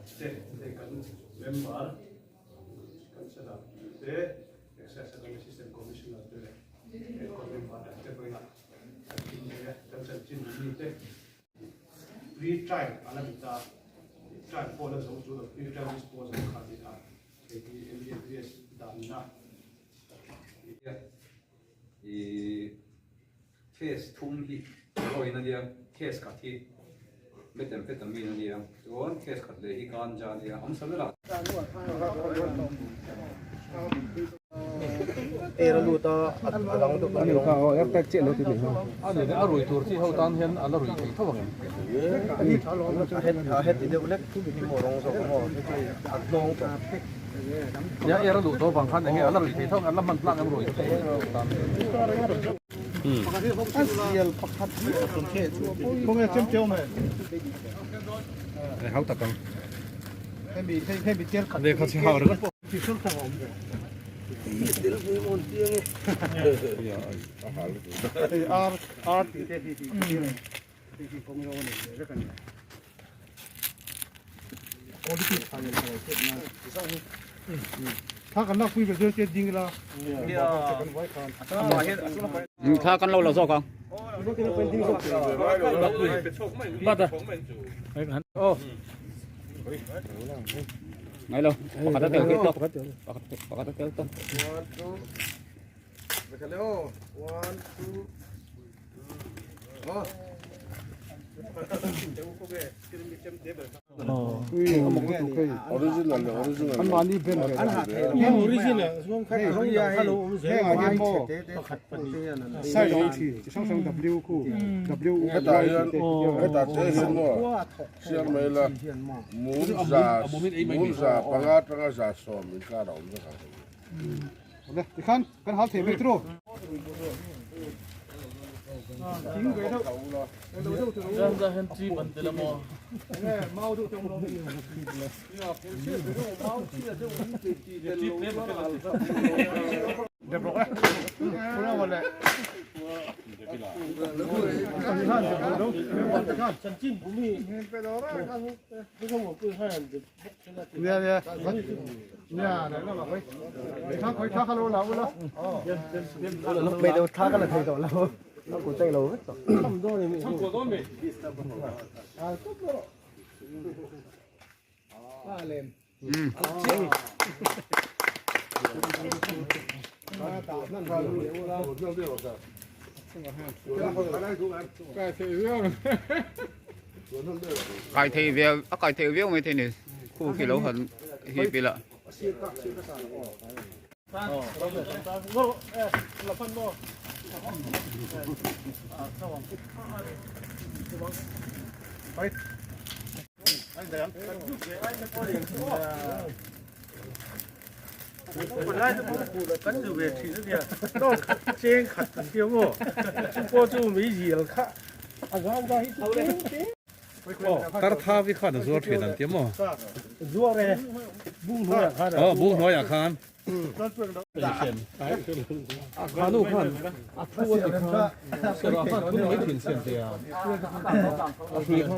Te hei kan member councillor te Excise atanga Assistant Commissioner te leh Headquarter member dang te pawhin kan kim thei a, kan chanchin mi te pre-trial a la ni ta, trial pawh la zo chu lo pre-trial disposal kha a ni a, hei hi MDMPS danna I case thum hi heroin a nia, case khat hi methamphetamine a nia, chuan case khat leh hi ganja a nia, awmsa ber a. Air a lut a, a dang deuh a ni kha aw air tight chiah lo ti ni kha. A ni a rui tur chi ho tan hian a la rui thei tho ang em? A het a het ti deuh lek hi maw rawng zawk maw a hnawng tawh. Nia air a luh tawh vang khan enge a la rui thei tho ang an la hman tlak em rui thei tan. Hei hau tak ang. Lehkha chhe hau ringawt pawh. Thla kan lo la zawk ang. Ngai lo, pakhat a tel khi tawk. Pakhat a tel tawk. One, two, Tikhan kan hal thei mai tiraw. Mei deuh thla ka la thei tawh lo a kut a ilo vek tawh. Kai thei vel a kai thei viau mai thei ni khu khi lo han hip ila. Tartha vi khan a zuar thin an ti maw? Aw bung hnuaiah khan. Khanu khan a thu a ti khan serah khan thun mai thin siam tia. A hrui kha.